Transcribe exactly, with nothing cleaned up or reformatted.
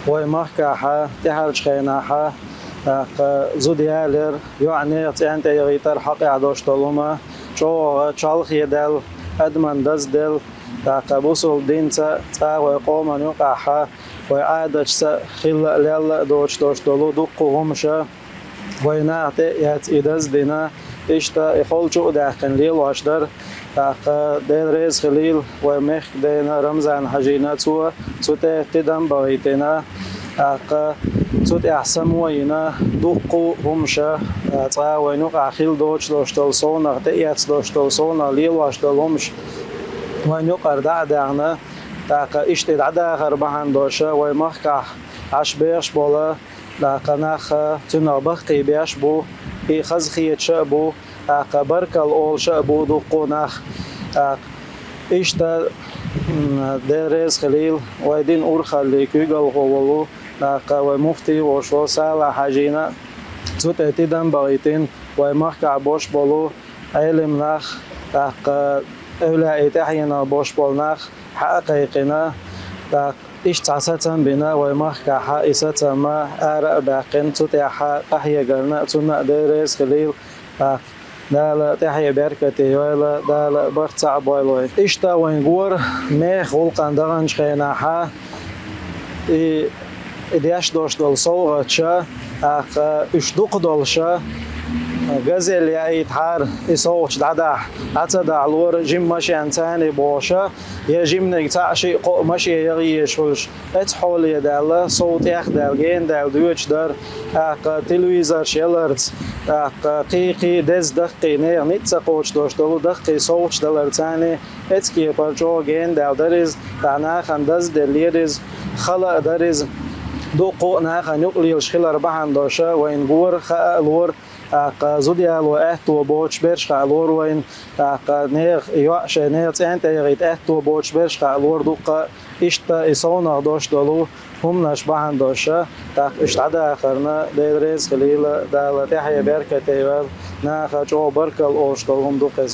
Вай махкахьа, тӀаьхьарчу хенахьа, тӀаккха зуда ялар, йоӀ-нехан цӀен тӀе яхийтар хьакъехь долуш долу хӀума, чӀогӀа чолхе даьлла, адамна дазделла, тӀаккха бусулба динца а, цкъа а вай къоман юкъахьа, вай Ӏадаташца а хилла а, лелла а доцуш долуш долу дуккха а хӀумаша, вай наха тӀе а эцна и даздина, иштта и холчу а даьккхина лелош дара. ТӀаккха Дела реза хилийла вай мехкан дена Рамзан-Хьаьжина, цо цу тӀе тидам бахийтина. ТӀаккха цу тӀехь само а йина, дуккха а хӀумаша, цкъа а вайн юкъахь хилла доцуш долуш долу совнах, тӀеэцна долуш долу совнах лелош долу хӀумаш вайн юкъара дӀа а даьхна. ТӀаккха иштта и дӀадахар бахьана долуша вай махкахь Ӏаш бехаш болу, тӀаккха нах цуьнах баккхий беш а бу, и хазахеташ а бу, тӀаккха баркалла олуш а бу дуккха а нах. ТӀаккха иштта, м, Дела реза хилийла, вай динан урхаллин куьйгалхо волу, тӀаккха вай муфти а волуш волу Салахь-Хьаьжина а цу тӀе тидам бахийтина, вай махкахь болуш болу Ӏелам нах, тӀаккха эвлаяийн тӀаьхьенах болуш болу нах хьа а кхайкхина, тӀаккха иштта цхьа сацам а бина, вай махкахьа и сацам ара а баьккхина, цу тӀехьа къахьегарна а, цунна а Дела реза хилийла, тӀаккха Дала тӀаьхье беркате йойла, Дала барт цхьаъ бойла вай. Иштта вайн гора мехах гӀуллакхана даханчу хенахьа, и, и деш долуш долу совгӀаташа, тӀаккха уьш дукха долуша, «Газель» яийтахьара, и совгӀаташ дӀадахьа, дӀа ца дахьалора, жима машен царний бохуша, я жиманиг цхьаъ, шиъ, кхоъ машен яха езаш хуьлуш, оцу хьоле даьлла, сов тӀех а даьлла, гена даьлла доьдуш дара, тӀаккха телевизорш яларца, тӀаккха кхин-кхин деза даккхий, нехан ницкъ ца кхочуш долуш долу даккхий совгӀаташ даларца царний, оцу кепара чӀогӀа гена даьлла дара иза, тӀаккха нахана дазделлера иза, хала а дара иза. Дуккха а нахана юкъ лелаш хилар бахьана долуша вайна гора хаа а лора, тӀаккха зуда яло аьтто боцуш берш хаа лора вайна, тӀаккха нехан йоӀ шайн нехан цӀен тӀе яхийта аьтто боцуш берш хаа лора дуккха а. Иштта и совнах долуш долу хӀуманаш бахьана долуша, тӀаккха уьш дӀадахарна Дела реза хилийла, Дала тӀаьхье беркате йойла, наха чӀогӀа баркалла олуш долу хӀума ду-кх иза.